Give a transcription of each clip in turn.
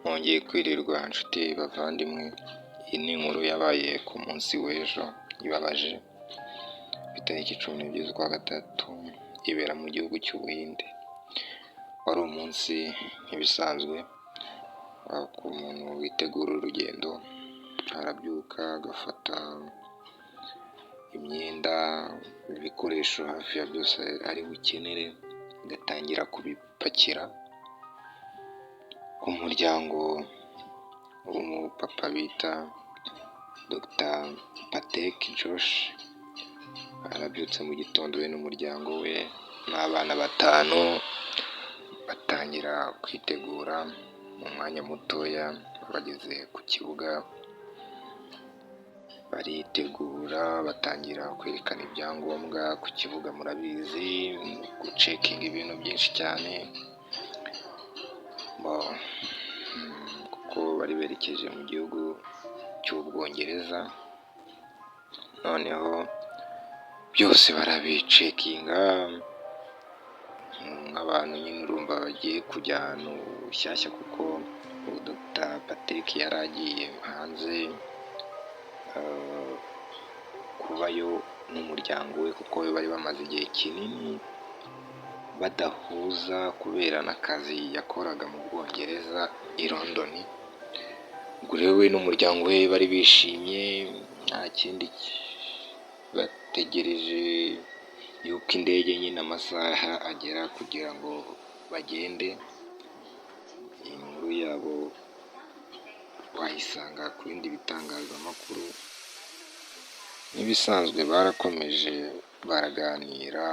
Mwongeye kwirirwa nshuti bavandimwe, iyi ni inkuru yabaye ku munsi w'ejo ibabaje, ku itariki 12 z'ukwa gatatu, ibera mu gihugu cy'Ubuhinde. Wari umunsi nk'ibisanzwe ku muntu witegura urugendo, arabyuka agafata imyenda, ibikoresho hafi ya byose ari bukenere, agatangira kubipakira. Umuryango w'umupapa bita Dr Patek Josh, arabyutse mu gitondo we n'umuryango we n'abana batanu, batangira kwitegura, mu mwanya mutoya bageze ku kibuga, baritegura batangira kwerekana ibyangombwa ku kibuga murabizi, gucekinga ibintu byinshi cyane, kuko bari berekeje mu gihugu cy'Ubwongereza, noneho byose barabicekinga nk'abantu nyine urumva bagiye kujya ahantu bushyashya kuko ubu Dr Patrick yari agiye hanze kubayo n'umuryango we kuko bari bamaze igihe kinini badahuza kubera n'akazi yakoraga mu Bwongereza i London. Ubwo rero we n'umuryango we bari bishimye, nta kindi bategereje yuko indege nyine amasaha agera kugira ngo bagende. Inkuru yabo wayisanga ku bindi bitangazamakuru. Nk'ibisanzwe barakomeje baraganira,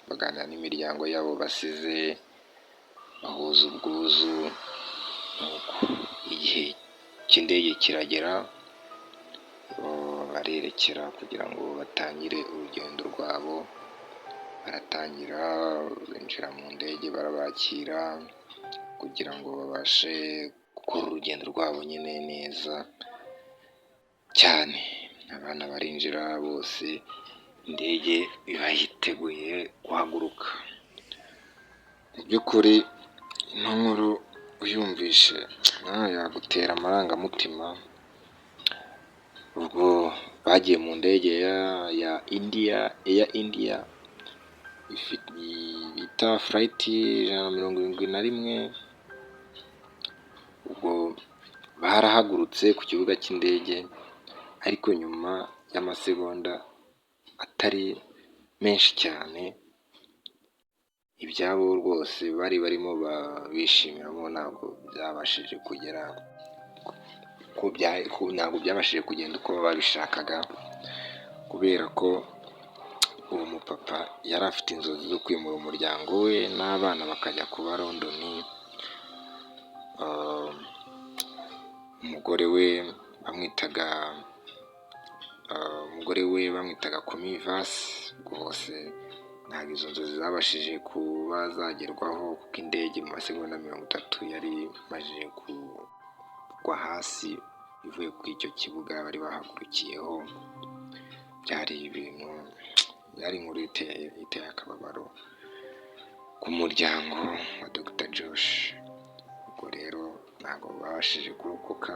baganira n'imiryango yabo basize, bahuza ubwuzu, nuko igihe cy'indege kiragera, barerekera kugira ngo batangire urugendo rwabo, baratangira binjira mu ndege barabakira kugira ngo babashe gukora urugendo rwabo nyine neza cyane. Abana barinjira bose, indege iba yiteguye guhaguruka. Mu by'ukuri ino nkuru uyumvishe nawe yagutera amarangamutima. Ubwo bagiye mu ndege ya India, Air India bita flight 171, ubwo barahagurutse ku kibuga cy'indege, ariko nyuma y'amasegonda atari menshi cyane, ibyabo rwose bari barimo bishimiramo ntabwo byabashije kugera, ntabwo byabashije kugenda uko babishakaga, kubera ko uwo mupapa yari afite inzozi zo kwimura umuryango we n'abana bakajya kuba London. Umugore we bamwitaga Komivasi, rwose ntabwo izo nzozi zabashije kuba zagerwaho kuko indege mu masegonda 30 yari imaze kugwa hasi ivuye kuri icyo kibuga bari bahagurukiyeho. Byari ibintu, byari inkuru iteye akababaro ku muryango wa Dr Josh. Ubwo rero ntabwo babashije kurokoka,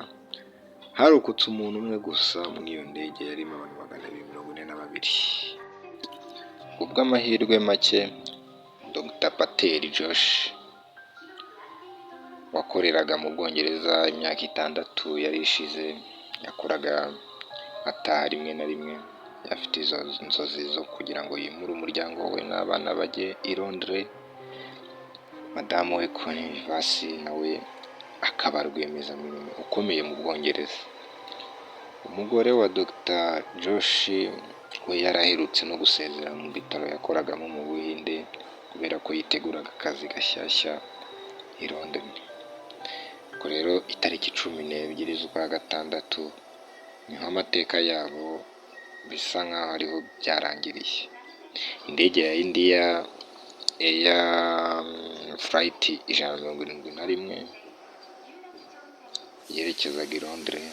harokotse umuntu umwe gusa muri iyo ndege yarimo abantu 242. Ku bw'amahirwe make, Dr Patel Josh wakoreraga mu Bwongereza imyaka 6 yari ishize, yakoraga ataha rimwe na rimwe, afite izo nzozi zo kugira ngo yimure umuryango we n'abana bajye i Londres. Madamu we Konivasi nawe akaba rwiyemezamirimo ukomeye mu Bwongereza. Umugore wa Dr Josh we yari aherutse no gusezera mu bitaro yakoragamo mu Buhinde kubera ko yiteguraga akazi gashyashya i London. Ubwo rero itariki 12 z'ukwa gatandatu niho amateka yabo bisa nkaho ariho byarangiriye. Indege ya India Air flight 171 yerekezaga i Londres,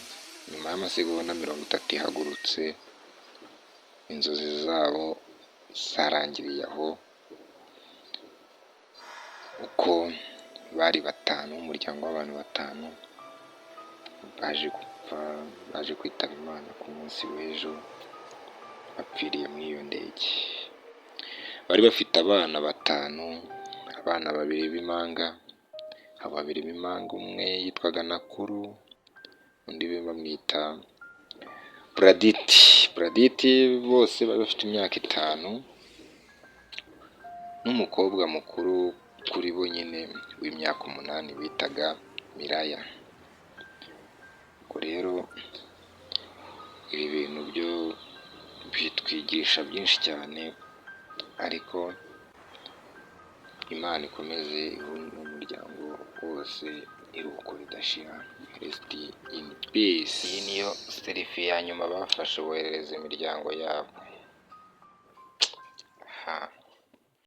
nyuma y'amasegonda 30 ihagurutse, inzozi zabo zarangiriye aho, uko bari batanu, umuryango w'abantu batanu. Baje gupfa, baje kwitaba Imana ku munsi w'ejo, bapfiriye muri iyo ndege. Bari bafite abana batanu, abana babiri b'impanga. Abo babiri b'impanga, umwe yitwaga Nakuru, undi bamwita Buraditi. Buraditi bose bari bafite imyaka 5, n'umukobwa mukuru kuri bo nyine w'imyaka 8 bitaga Miraya. Ubwo rero ibi bintu byo bitwigisha byinshi cyane, ariko Imana ikomeze ihe umuryango wose iruhuko ridashira, rest in peace. Iyi niyo selfie ya nyuma bafashe boherereza imiryango yabo.